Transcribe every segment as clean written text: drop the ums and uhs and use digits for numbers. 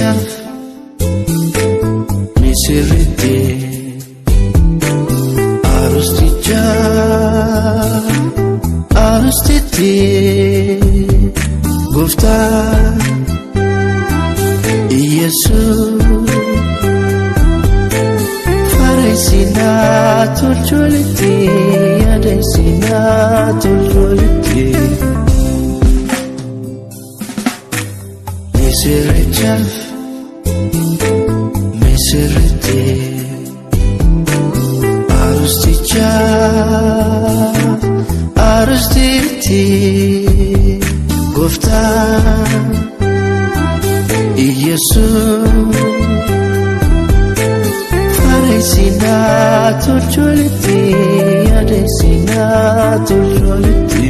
Misirrichaaf misirritti arustichaaf arustitti gooftaa Iyesuus fareessinaa tolcholitti yaadessinaa tolcholitti. Misirrichaaf misirritti arustichaaf arustitti gooftaa Iyesuus fareessinaa tolcholitti yaadessinaa tolcholitti.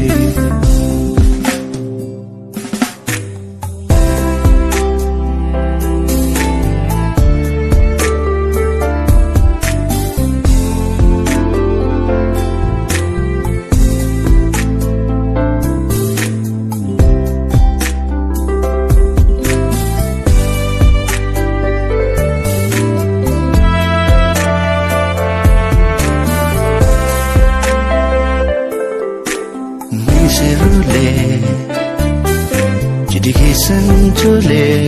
Misirroolee cidhi keessan tolee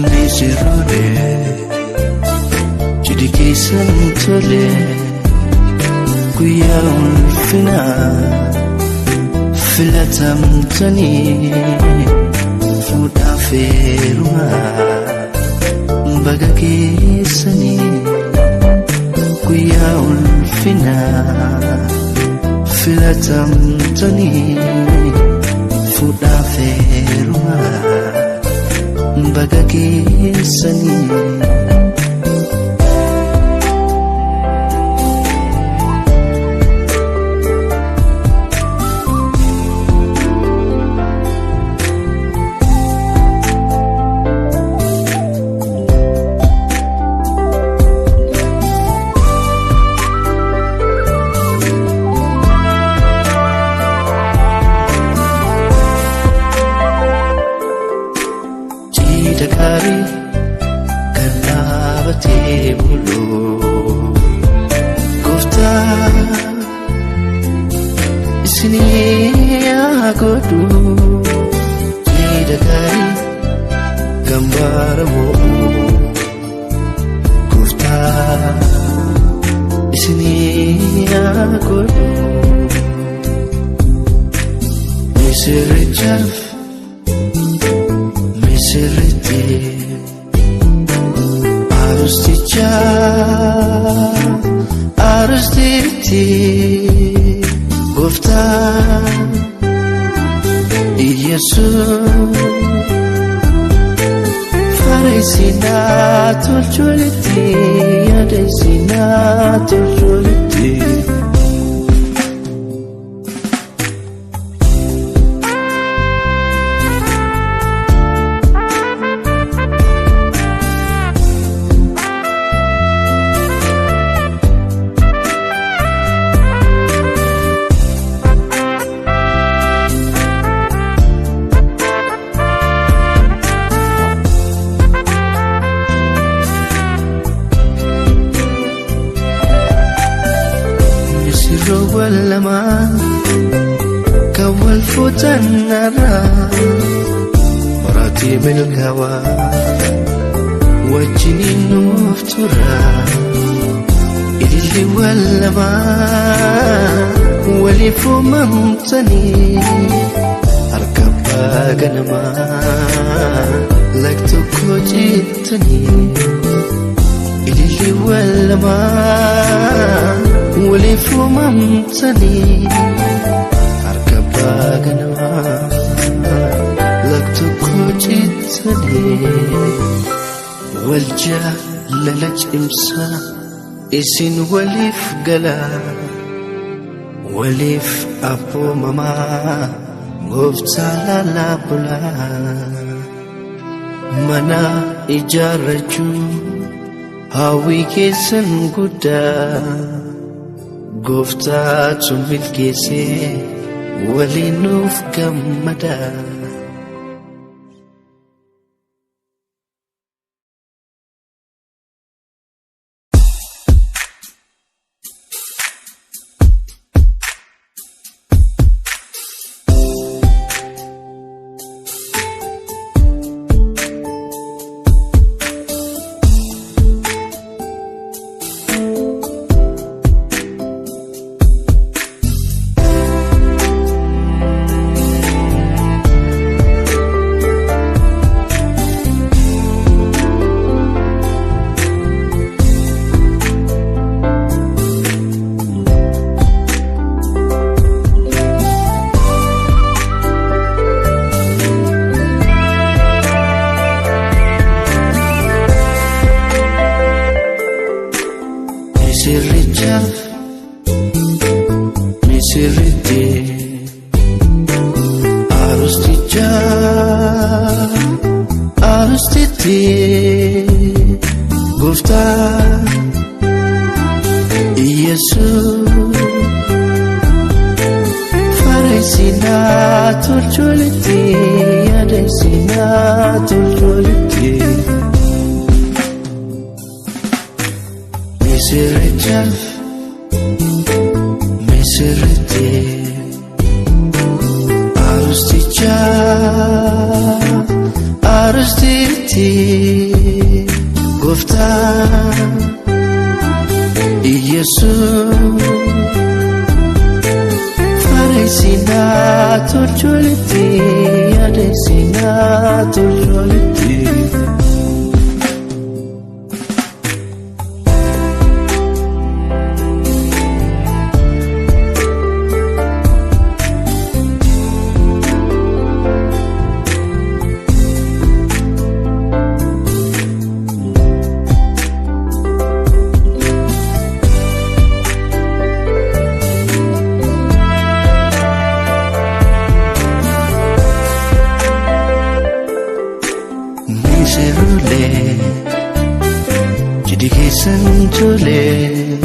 misirroolee cidhi keessan tolee guyyaa ulfinaa filatamtanii fuudhaaf heerumaa baga keessanii guyyaa ulfinaa. Filatamtanii fuudhaaf heerumaa baga keessanii. Cidha gaarii kan dhaabatee bulu gooftaa isinii haa godhu. Cidha gaarii kan bara mo'u gooftaa isinii haa godhu. Misirrichaaf misirritti arustichaaf arustitti gooftaa Iyesuus fareessinaa tolcholitti yaadessinaa tolcholitti. Misirroowwan lamaan kan wal fuutan irraa boraatii milkaa'aa wajjiniin nuuf tura. Ililliiwwan lamaan waliif uumamtanii harka abbaa ganamaa lak tokko jettanii. Ililliiwwan lamaan waliif uumamtanii harka abbaa ganamaa lak tokko jettanii. Wal jaalala cimsaa isin waliif galaa waliif abboomamaa gooftaa laalaa bulaa mana ijaarrachuu hawwii keessan guddaa gooftaatu milkeessee waliin nuuf gammadaa. Misirrichaaf misirritti, arusticha arustitti, gooftaa Iyesuus fareessinaa tolcholitti, yaadessinaa tolcholitti. Misirrichaaf misirritti, arusticha arustitti, gooftaa Iyesuus fareessinaa tolcholitti, yaadessinaa tolcholitti. Misirroolee, cidhi keessan tolee,